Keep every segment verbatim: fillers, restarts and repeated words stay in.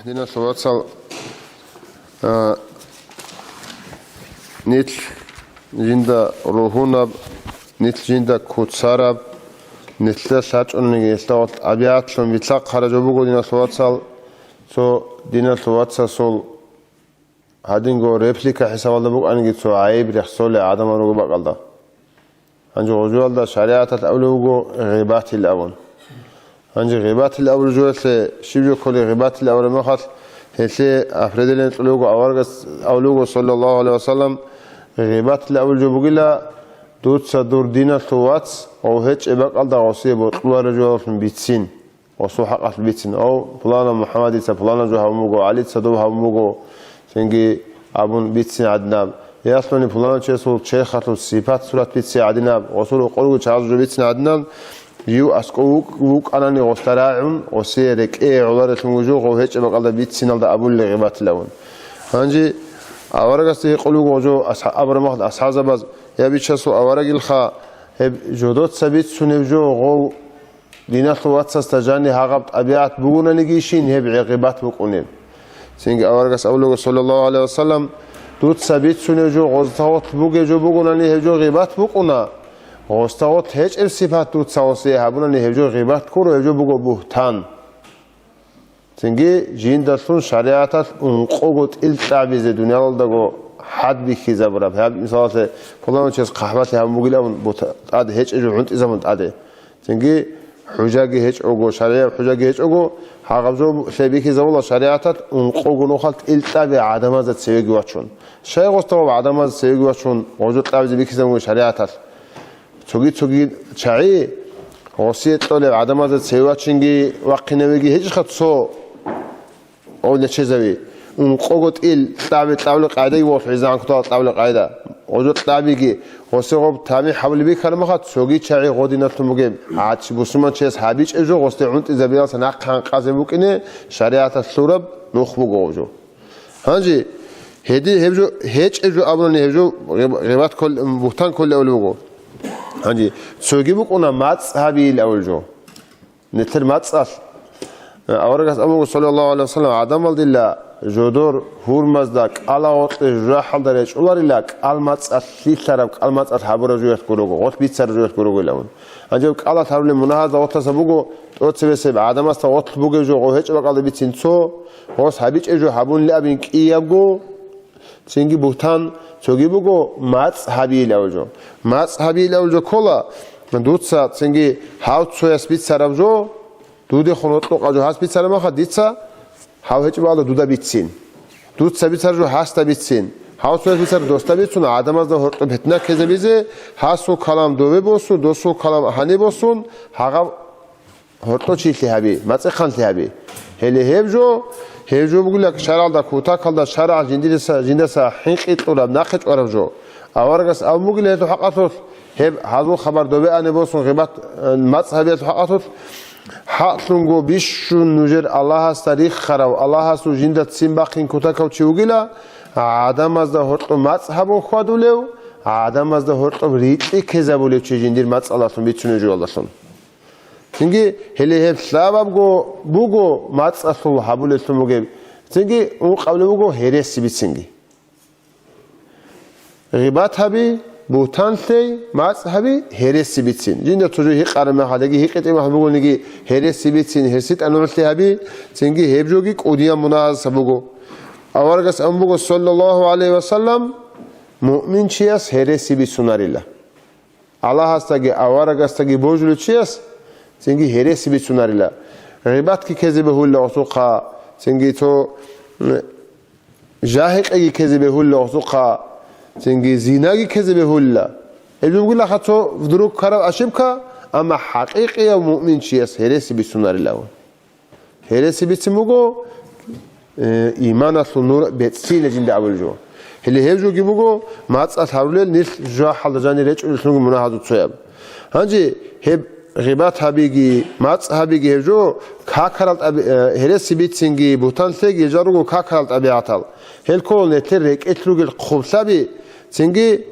Диналъул вацал, а, нилъ жинда ругьунаб, нилъ жинда куцараб, нилъеда лъачӀониги гьелъа гъорлъ тӀабигӀатлъун вилълъахъараб жо буго, диналъул вацал, цо диналъул вацасул гьадинго реплика хӀисабалда букӀаниги цо гӀайиб рехсолей гӀадамал руго бакӀалда. Гьанже гъожуялда шаригӀаталъ абулеб буго гъибатил абун. Гьанже гъибатил абулеб жоялъе щиб жо кколей гъибатил абураб мехалъ, гьелъе определение кьолеб буго, аварагас абулеб буго, саллаллагьу гӀалайгьи ва саллам, гъибатил абулеб жо бугила, дуца дур диналъул вац гъов гьечӀеб бакӀалда гъосие бокьулареб жоялъун бицин. Гъосул хӀакъалъ бицин, ав, пуланав МухӀаммадица пуланаб жо гьабун буго, ГӀалица доб гьабун буго, цинги абун бицин гӀадинаб. Ялъуни пуланав чиясул черхалъул сипат-сурат бицин гӀадинаб, гъосул рокъорги чагӀазул жо бицин гӀадинаб, жив аскӀов вукӀ-, вукӀанани гъосда рагӀун, гъосие рекӀее гӀоларелъун вужу гъов гьечӀеб бакӀалда бициналда абулел гъибатилавун. Гьанже аварагасда гьикъулеб буго жо асхӀа-, абураб мехалъ асхӀабзабаз, я бичасул аварагилха, гьеб жодоца бицунеб жо гъов Диналъул вацасда жаниб гьагъаб тӀабигӀат бугонаниги щин гьеб гӀегъибат букӀунеб. Цинги аварагас абулего, саллаллагьу гӀалайгьи ва саллам, дуца бицунеб жо гъозда гъорлъ бугеб жо бугонани гьеб жо гъибат букӀуна, гъозда гъорлъ гьечӀеб сипат дуца гъосие гьабунани гьеб жо гъибат гуро, гьеб жо буго бугьтан. Цинги жиндалъун шаригӀаталъ ункъого тӀил кьабизе дуниялалдаго хӀад бихьизабураб. Гьаб, мисалалъе, пуланав чияс хъахӀбалъи гьабун бугилан бута-, тӀаде гьечӀеб жо гӀунтӀизабун тӀаде. Цинги хӀужаги гьечӀого, шаригӀияб хӀужаги гьечӀого, гьагъаб жо лъебихьизабула шаригӀаталъ ункъого нухалъ тӀил кьаби гӀадамазда цевеги вачун. Щай гъосда гъоб гӀадамазда цевеги вачун гъожо кьабизе бихьизабун шаригӀаталъ? Цоги-цоги чагӀи гъосие кьолеб гӀадамазда цеве вачинги вахъинавеги гьечӀищха цо гъов нечезави. Ункъого тӀил кьаби кьабулеб къагӀидаги вохӀизан кутала кьабулеб къагӀида. Гъожо кьабиги, гъосе гъоб тамихӀ гьабулеб бихьараб мехалъ, цоги чагӀи гъодиналъун бугеб. ГӀач-, бусурманчияс гьабичӀеб жо гъосде гӀунтӀизабиялдаса нахъ гьанкъазе букӀине шаригӀаталъ лъураб нух буго гъов жо. Гьанже, гьеди гьеб жо, гьечӀеб жо абунани гьеб жо гъиб-, гъибат ккол-, бугьтан кколел абулеб буго. Гьанже, цоги букӀуна мацӀ гьабиил абулеб жо. Нилъер мацӀалъ, э, аварагас абуго, саллаллагьу гӀалайгьи ва саллам, гӀадамал дила жодор гьурмазда кӀалагъоркье жужахӀалда речӀуларила кӀал мацӀалъ лъилъараб, кӀал мацӀалъ гьабураб жоялъ гурого, гъолъ бицараб жоялъ гурого илавун. Гьанже кӀалалъ гьарулел мунагьазда гъолъаса буго, тӀоцебесеб гӀадамасда гъолъ бугеб жо гъов гьечӀеб бакӀалда бицин цо, гъос гьабичӀеб жо гьабунилан абин кӀиябго, цинги бугьтан, цоги буго мацӀ гьабиил абулеб жо. МацӀ гьабиил абулеб жо ккола, дуца цинги гьав цояс бицараб жо, дудехун гьоркьукъа жо гьас бицараб мехалъ, дица гьав гьечӀеб бакӀалда дуда бицин. Дуца бицараб жо гьасда бицин. Гьав цояс бицараб досда бицун, гӀадамазда гьоркьоб гьитна ккезабизе, гьасул калам дове босун, досул калам гьаниб босун, гьагъаб гьоркьо чилъи гьаби, мацӀихъанлъи гьаби. Гьеле гьеб жо, гьеб жо бугила шаргӀалда кутакалда шаргӀалъ жиндириса-, жиндаса хӀинкъи кьураб, нахъе чӀвараб жо. Аварагас абун бугила гьелъул хӀакъалъулъ, гьеб гьазул хабар дове ане босун гъибат, э, мацӀ гьабиялъул хӀакъалъулъ, хӀакълъунго бищун нужер Аллагьасда риххарав, Аллагьасул жинда ццин бахъин кутакав чи вугила, гӀадамазда гьоркьоб мацӀ гьабун хьвадулев, гӀадамазда гьоркьоб рикьи ккезабулев чи жиндир мацӀалдалъун бицунеб жоялдалъун. Цинги, гьеле гьеб лъабабго буго мацӀалъул гьабулеллъун бугеб. Цинги, ункъабилеб буго гьереси бицинги. Гъибат гьаби, бугьтан лъей, мацӀ гьаби, гьереси бицин. Жинда цо жо гьикъараб мехалъ, яги гьикъитӀи мехалъ бугониги, гьереси бицин, гьерситӀа нугӀлъи гьаби, цинги гьеб жоги кӀудиял мунагьазаса буго. Аварагас абун буго, саллаллагьу гӀалайгьи ва саллам, муъминчияс гьереси бицунарила. Аллагьасдаги аварагасдаги божулев чияс цинги гьереси бицунарила. Гъибатги ккезе бегьулила гъосухъа, цинги цо, м, жагьикъиги ккезе бегьулила гъосухъа, цинги зинаги ккезе бегьулила. Гьеб жо бугилаха цо вдруг ккараб ошибка, амма хӀакъикъияв муъмин чияс гьереси бицунарилан. Гьереси бицин буго, э, иманалъул нур беццина жинда абулеб жо. Гьеле гьеб жоги буго, мацӀалъ гьарулел нилъ жужахӀалда жанир речӀунеллъунги мунагьазул цояб. Гьанже гьеб гъибат гьабиги, мацӀ гьабиги гьеб жо какарал тӀаби-, э, гьереси бицинги, бугьтан лъеги гьеб жо руго какарал тӀабигӀатал. Гьел ккола нилъер рекӀелъ ругел хъублъаби, цинги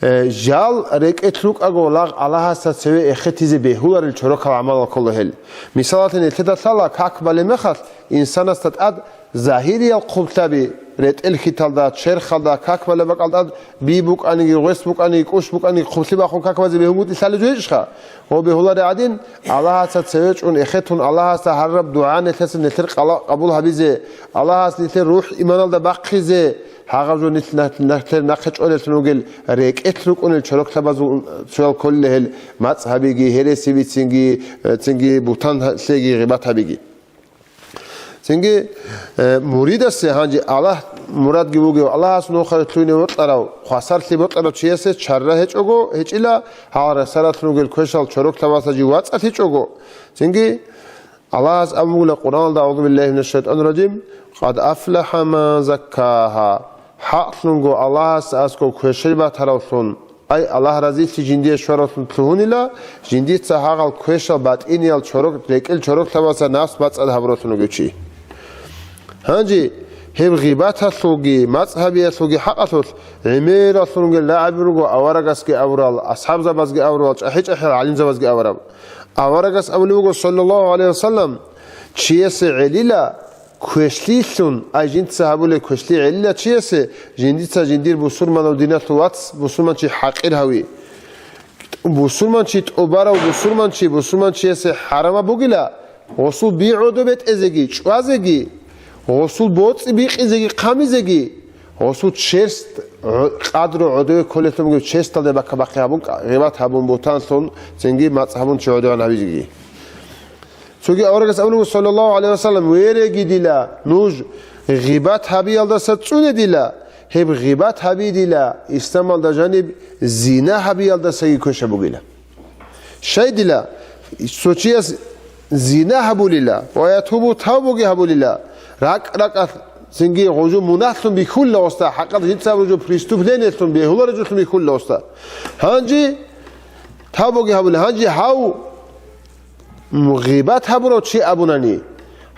Э, жал рекӀелъ рукӀаго лагъ Аллагьасда цеве эхетизе бегьуларел чорокал гӀамалал ккола гьел. Мисалалъе, нилъеда лъала как балеб мехалъ инсанасда тӀад загьириял хъублъаби, ретӀел хьиталда, черхалда, как балеб бакӀалда тӀад би букӀаниги, гъвес букӀаниги, кӀущ букӀаниги, хъублъи бахун как базе бегьунгутӀи лъалеб жо гьечӀищха? Гьоб бегьулареб гӀадин, Аллагьасда цеве чӀун эхетун, Аллагьасда гьарураб дугӀа нилъеца нилъер къала-, къабул гьабизе, Аллагьас нилъер рухӀ иманалда бахъизе, гьагъаб жо нилъ-, нилъер нахъе чӀвалелъун вугел рекӀелъ рукӀунел чороклъабазул цоял кколила гьел мацӀ гьабиги, гьереси бицинги, э, цинги бугьтан лъеги, гъибат гьабиги. Цинги, э, муридасе гьанже Аллагь мурадги вугев, Аллагьас нухалъ лъугьине вокьарав, хвасарлъи бокьарав чиясе чарра гьечӀого гьечӀила, гьал ресалалъун ругел квешал чороклъабазда жив вацӀцӀалъичӀого. Цинги Аллагьас абун бугила Къуръаналда: «АгӀузу биллагьи минаш шайтӀанир ражим, къад афлахӀа ман заккагьа». ХӀакълъунго Аллагьас аскӀоб квешел батаравлъун, ай, Аллагь разилъи жиндие щваравлъун лъугьунила, жиндица гьагъал квешал батӀиниял чорок-, рекӀел чороклъабазда нафс бацӀцӀад гьабуралъун вугев чи. Гьанже гьеб гъибаталъулги, мацӀ гьабиялъулги хӀакъалъулъ гӀемералъун ругел рагӀаби руго аварагасги абурал, асхӀабзабазги абурал, чӀахӀи-чӀахӀиял гӀалимзабазги абураб. Аварагас абулеб буго, саллаллагьу гӀалайгьи вассалам, чиясе гӀелила квешлъилъун, ай жинца гьабулеб квешлъи гӀелила чиясе, жиндица жиндир бусурманав диналъул вац, бусурманчи хӀакъир гьави. Бусурманчи тӀубарав бусурманчи бусурманчиясе хӀарамаб бугила, гъосул би гӀодобе тӀезеги, чӀвазеги, гъосул боцӀи бикъизеги хъамизеги, гъосул чест гӀо-, къадру гӀодове кколелъун бугеб честалде баккабахъи гьабун, гъибат гьабун, бугьтанлъун, цинги мацӀ гьабун чи гӀодовегӀан гьавизеги. Цоги аварагас абулеб, саллаллагьу гӀалайгьи вассалам: «Вереги дила, нуж гъибат гьабиялдаса цӀуне дила, гьеб гъибат гьаби дила, исламалда жаниб зина гьабиялдасаги квеша бугила». Щай дила, цо чияс зина гьабулила ва ятубу, тавбуги гьабулила, ракӀ-ракӀалъ цинги гъужу мунагьлъун бихьулила гъосда, хӀакъалъ жинца гъужу преступлениялъун бегьулареб жолъун бихьулила гъосда. Гьанже тавбуги гьабулила, гьанже гьав гъибат гьабурав чи абунани,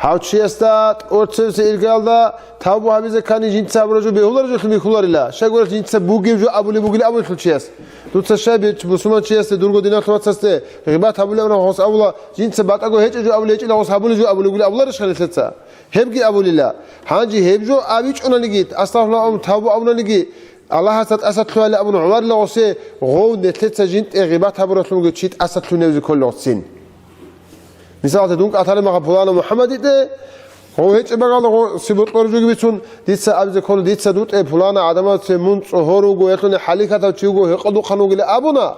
гьав чиясда тӀоцебесеб иргаялда тавбу гьабизе ккани, жинца гьабураб жо бегьулареб жолъун бихьуларила, щайгурелъул жинца бугеб жо абулеб бугилан абулелъул чияс. Дуца щай бе-, бусурманчиясде, дурго диналъул вацасде гъибат гьабулеб абуна, гъос абула, жинца батӀаго гьечӀеб жо абулеб гьечӀила, гъос гьабулеб жо абулеб бугилан абуларищха нилъеца? Гьебги абулила. Гьанже гьеб жо абичӀонаниги, астагъфируллагь абун тавбу абунаниги, Аллагьасда тӀасалъугьайилан абун гӀоларила гъосе, гъов нилъеца жинтӀе гъибат гьабуралъунги чи тӀасалъугьинавизе кколила гъосцин. Мисалалъе, дун кӀалъалеб мехалъ пуланав МухӀаммадитӀе, гъов гьечӀеб багала гъоси бокьораб жоги бицун, дица абизе ккола, дица дутӀе пулана гӀадамазе мун цӀогьор вуго, ялъуни хӀалихьатав чи вуго, гьекъолдухъан вугилан абуна.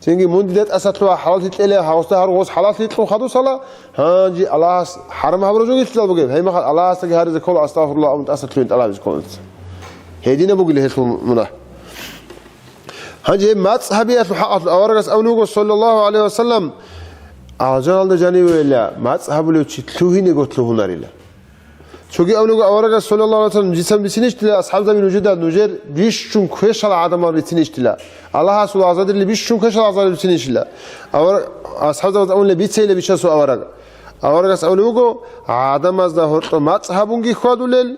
Цинги мун дида тӀасалъугьа хӀалаллъи кьела, гьавсда гьару гъос хӀалаллъи кьун хадусала, гьанже Аллагьас хӀарам гьабураб жоги лъидал бугеб, гьеб мехалъ Аллагьасдаги гьаризе ккола, астагъфируллагь абун тӀасалъугьин тӀалабизе ккола. Гьединаб бугила гьелъул мунагь. Гьанже гьеб мацӀ гьабиялъул хӀакъалъулъ аварагас абулеб буго, саллаллагьу гӀалайгьи вассалам, алжаналда жанивейилан мацӀ гьабулев чи лъугьинего лъугьунарила. Цоги абулеб буго аварагас, саллаллагьу гӀалайгьи вассалам, жица бицинищ дила, асхӀабзаби, нужеда, нужер бищун квешал гӀадамал бицинищ дила? Аллагьасул азадирли бищун квешал азадирли бицинищила? Авар-, асхӀабзабаз абунила, бицейила бичасул авараг. Аварагас абулеб буго, гӀадамазда гьоркьоб мацӀ гьабунги хьвадулел,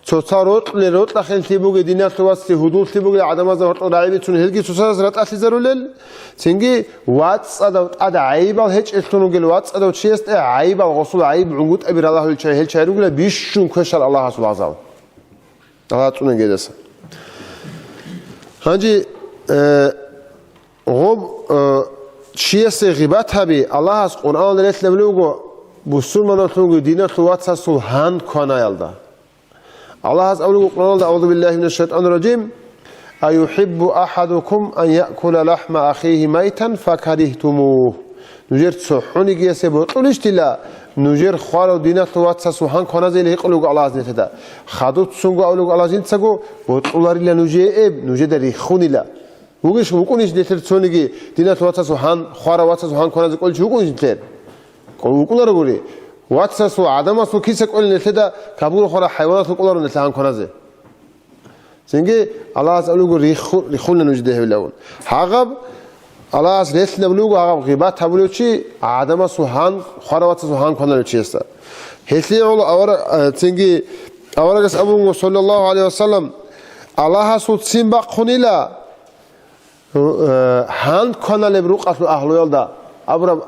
цоцал рокьулел, рокьа хинлъи бугел, диналъул вацлъи, гьудуллъи бугел гӀадамазда гьоркьоб рагӀи бицун, гьелги цоцазда ратӀалъизарулел, цинги вацӀцӀадав тӀад гӀайибал гьечӀеллъун ругел, вацӀцӀадав чиясда гӀайибал, гъосул гӀайиб гӀунгутӀаби ралагьулел чагӀи, гьел чагӀи ругила бищун квешал Аллагьасул гӀазаб. Аллагь цӀунеги гьедаса. Гьанже, э, гъоб, э, чиясе гъибат гьаби Аллагьас Къуръаналда релълъинабулеб буго, бусурманалъулги диналъул вацасул гьан кванаялда. Аллагьас абулеб буго Къуръаналда, агӀузу биллагьи минаш шайтӀанир ражим, «Аюхиббу ахӀадукум ан яъкула лахӀма ахихи майтан факарихтумугь». Нужер цохӀонигиясе бокьулищ дила, нужер хварав диналъул вацасул гьан кваназейилан гьикъулеб буго Аллагьас нилъеда. Хадубцунго абулеб буго Аллагьас жинцаго, бокьуларила нужее эб, нужеда риххунила. Вугищ, вукӀунищ нилъер цониги диналъул вацасул гьан, хварав вацасул гьан кваназе кӀолев чи вукӀунищ нилъер? ВукӀунарогури. Вацасул, гӀадамасул киса кӀолин нилъеда кабурухъара хӀайваналъул кӀоларо нилъер гьан кваназе. Цинги Аллагьас абулеб буго, рихху-, риххуна нужеда гьебилавун. Гьагъаб Аллагьас релълъинабулеб буго, гьагъаб гъибат гьабулев чи, гӀадамасул гьан, хварав вацасул гьан кваналев чиясда. Гьелъие гӀоло авара-, э, цинги аварагас абун буго, саллаллагьу гӀалайгьи вассалам, Аллагьасул ццин бахъунила, Э, гьан кваналеб рукъалъул агьлуялда абураб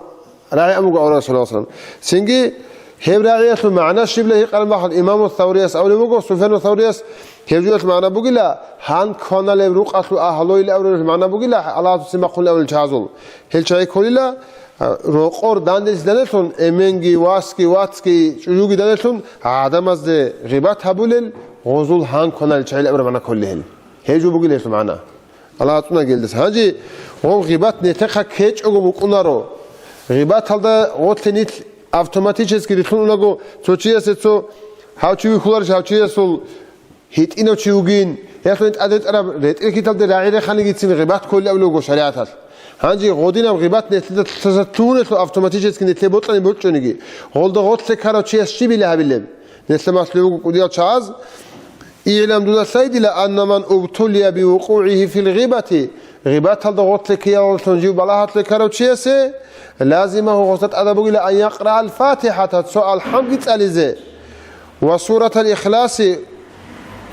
рагӀи амуго аварагас, саллаллагьу гӀалайгьи ва саллам. Цинги гьеб рагӀиялъул магӀна щибла гьикъараб махалъ, имаму Саврияс абулеб буго, Суфьяну Саврияс, гьеб жоялъул магӀна бугила, гьан кваналеб рукъалъул агьлуйил абураб магӀна бугила, Аллагьасул ццин бахъулел абулел чагӀазул. Гьел чагӀи кколила, а, рокъор данделъиданелъун, эменги, васги, вацги, чӀужуги данделъун, гӀадамазде гъибат гьабулел, гъозул гьан кваналел чагӀил абураб магӀна кколила гьел. Гьеб жо бугила гьелъул магӀна. Аллагь ацӀцӀунагелдаса. Гьанже гъов гъибат нилъехъа ккечӀого букӀунаро. Гъибаталда гъорлъе нилъ автоматически рилълъун унаго, цо чиясе цо гьав чи вихьуларищ, гьав чиясул гьитӀинав чи вугин, ясулин тӀадетӀараб ретӀел-хьиталде рагӀи реханигицин гъибат кколеб абулеб буго шаригӀаталъ. Гьанже гъодинаб гъибат нилъеда лъугьунелъул автоматически нилъее бокьани бокьчӀониги, гъолда гъорлъе ккарав чияс щибила гьабилеб? Нилъер малъулеб буго кӀудиял чагӀаз, «ИгӀлам», дуда лъайдила, «анна ман убтулия бивукъугӀигьи фил гъибати», гъибаталда гъорлъе ккеялдалъун жив балагьалъе ккарав чиясе, «лазимагьу», гъосда тӀадаб бугила, «ан якъраал фатихӀата», цо алхӀамги цӀализе, «ва суратал ихласи»,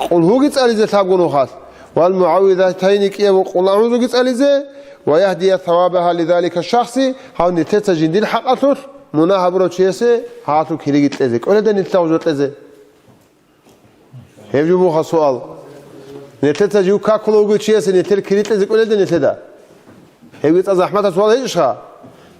къулгьуги цӀализе лъабго нухалъ, «вал мугӀаввизатайни», кӀиябго къулгӀузуги цӀализе, «ва яхдия савабагьа лизалика шахси», гьав нилъеца жиндир хӀакъалъулъ мунагь гьабурав чиясе гьалъул кириги кьезе, кӀоледа нилъа гъужо кьезе. Гьеб жо буха суал. Нилъеца жив какула вугев чиясе нилъер кири кьезе кӀолелда нилъеда? Гьебги цӀа захӀматаб суал гьечӀищха?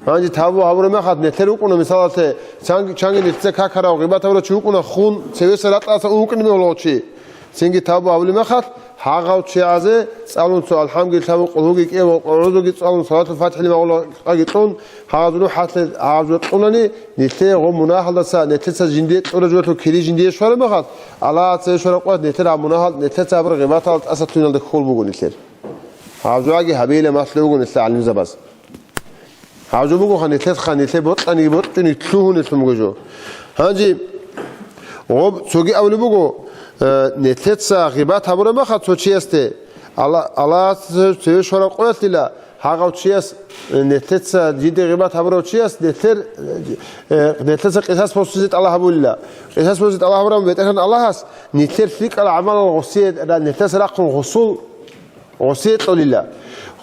Гьанже тавбу гьабураб мехалъ нилъер вукӀуна, мисалалъе, чанги, чанги нилъеца какарав, гъибат гьабурав чи вукӀуна, хун, цевеса ракьалдаса ун вукӀине бегьула гъов чи. Цинги тавбу гьабулеб мехалъ, гьагъав чиязе цӀалун цо алхӀамги лъабун, къулгьуги кӀияб, къулгӀузуги цӀалун, салатул фатихӀил магӀулаги кьун, гьагъаз рухӀалъе гьагъаз кьунани, нилъее гъо мунагьалдаса, нилъеца жиндие кьураб жоялъул кири жиндие щвараб мехалъ, Аллагьаца гьев щвараб къоялъ нилъер гьаб мунагьал, нилъеца гьабураб гъибаталда тӀаса лъугьиналда ккол буго нилъер. Гьаб жоги гьабейилан малъулеб буго нилъер гӀалимзабаз. Гьаб жо бугоха нилъеца, нилъее бокьаниги бокьчӀони лъугьунелъун буго жо. Гьанже гъоб цоги абулеб буго, э, нилъеца гъибат гьабураб мехалъ цо чиясде, Алла-, Аллагьас цеве щвараб къоялъила, гьагъав чияс, э, нилъеца жиде гъибат гьабурав чияс нилъер, э, нилъеца къисас босизе тӀалаб гьабулила. Къисас босизе тӀалаб гьабураб БетӀергьан Аллагьас нилъер лъикӀал гӀамалал гъосие ра-, нилъеца рахъун гъосул гъосие кьолила.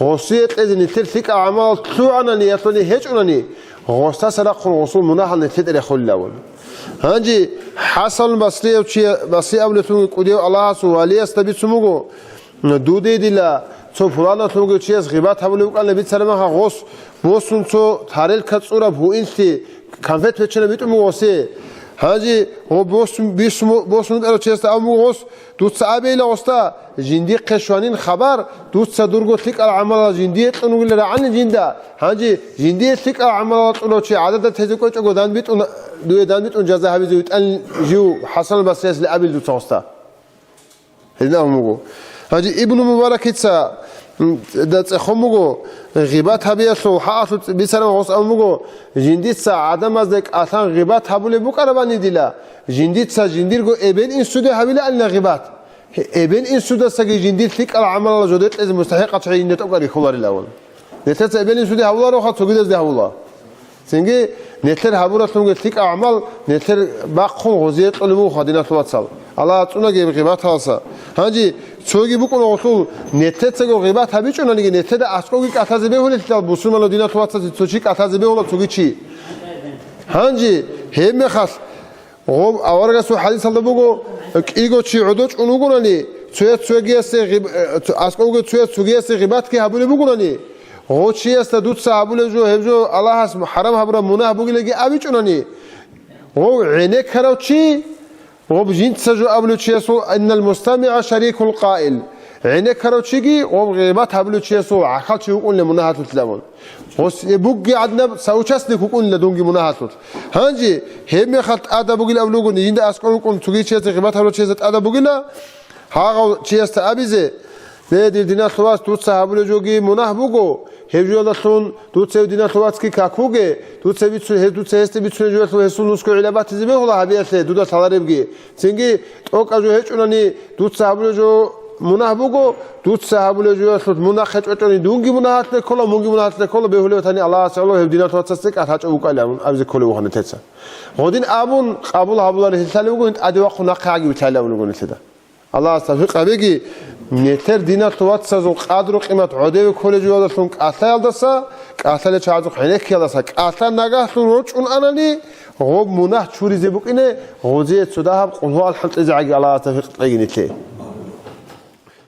Гъосие кьезе нилъер лъикӀал гӀамалал лъугӀанани, ялъуни гьечӀунани, гъосдаса рахъун гъосул мунагьал нилъеда рехулилавун. Гьанже ХӀасан Басрияв чи, Басри абулелъунги кӀудияв Аллагьасул валиясда бицун буго, дудедила цо пуланалъунги чияс гъибат гьабулев вукӀана бицараб мехалъ гъос босун цо тарелка цӀураб гьуинлъи конфет бечана битӀун буго гъосие. Гьанже гъо босун, бисму-, босун вукӀарав чиясда абун буго гъос, Дуца абейила гъосда, жиндихъе щванин хабар, дуца дурго лъикӀал гӀамалал жиндие кьун вугилан рагӀанин жинда, гьанже жиндие лъикӀал гӀамалал кьурав чи гӀадада тезе кӀвечӀого данбитӀун, дуе данбитӀун жаза гьабизе витӀанин жив ХӀасан Басриясилан абил дуца гъосда. Гьедин абун буго. Гьанже Ибну Мубаракица, м, да цӀехон буго, гъибат гьабиялъул хӀакъалъулъ бицараб гъос абун буго, жиндица гӀадамазда кӀалъан гъибат гьабулеб букӀарабани дила, жиндица жиндирго эбел-инсуде гьабилаанила гъибат. Гье, эбел-инсудасаги жиндир лъикӀал гӀамалал жо декьизе мустахӀикъал чагӀи жинда тӀокӀаб рихьуларилавун. Нилъеца эбел-инсуде гьавулароха, цогидазде гьавула. Цинги нилъер гьабуралъунги лъикӀал гӀамал нилъер бахъун гъозие кьолеб бугоха, диналъул вацал. Аллагь ацӀцӀунаги гьеб гъибаталдаса. Гьанже цоги букӀуна гъолъул, нилъецаго гъибат гьабичӀонаниги, нилъеда аскӀовги кӀалъазе бегьулелъидал, бусурманав диналъул вацазе цо чи кӀалъазе бегьула, цоги чи. Гьанже гьеб мехалъ Гъоб аварагасул хӀадисалда буго, кӀиго чи гӀодо чӀун вугонани, цояс цогиясе гъиб-, э, цо-, аскӀовги цояс цогиясе гъибатги гьабулеб бугонани, гъо чиясда дуца гьабулеб жо, гьеб жо Аллагьас хӀарам гьабураб мунагь бугиланги абичӀунани, гъов гӀенеккарав чи, гъоб жинца жо абулев чиясул, «Иннал мустамигӀа шарикул къаил», гӀенеккарав чиги гъоб гъибат гьабулев чиясул гӀахьал чи вукӀунила мунагьалъулъ абун. Гъос-, э, бугги гӀадинаб соучастник вукӀунила дунги мунагьалъулъ. Гьанже гьеб мехалъ тӀадаб бугилан абулеб буго, жинда аскӀов вукӀун цоги чиясда гъибат гьабулев чиясда тӀадаб бугила, гьагъав чиясда абизе, ле, дир диналъул вац, дуца гьабулеб жоги мунагь буго, гьеб жоялдалъун дуца гьев диналъул вацги какуге, дуца бицу-, гье-, дуца гьесде бицунеб жоялъул гьесул нусго гӀилла батизе бегьула гьабиялъе дуда лъаларебги. Цинги тӀокӀаб жо гьечӀунани, дуца гьабулеб жо мунагь буго, дуца гьабулеб жоялъулъ мун нахъе чӀвачӀони, дунги мунагьалъе ккола, мунги мунагьалъе ккола, бегьулев батани, Аллагьас гӀоло гьев диналъул вацасда кӀалъачӀо вукӀалилан абизе кколев вуго нилъеца. Гъодин абун, къабул гьабуларин лъалев вуго, гьин тӀаде вахъун нахъе гӀаги вилълъайилан абулеб буго нилъеда. Аллагьас тавфикъ гьабеги, Нилъер диналъул вацазул къадру-къимат гӀодове кколеб жоялдалъун кӀалъаялдаса, кӀалъалел чагӀазухъ гӀенеккиялдаса, кӀалъа нагагьлъун рорчӀун анани, гъоб мунагь чуризе букӀине, гъозие цо дагьаб къулгьу алхӀам кьезегӀаги Аллагьас тавфикъ кьеги нилъее.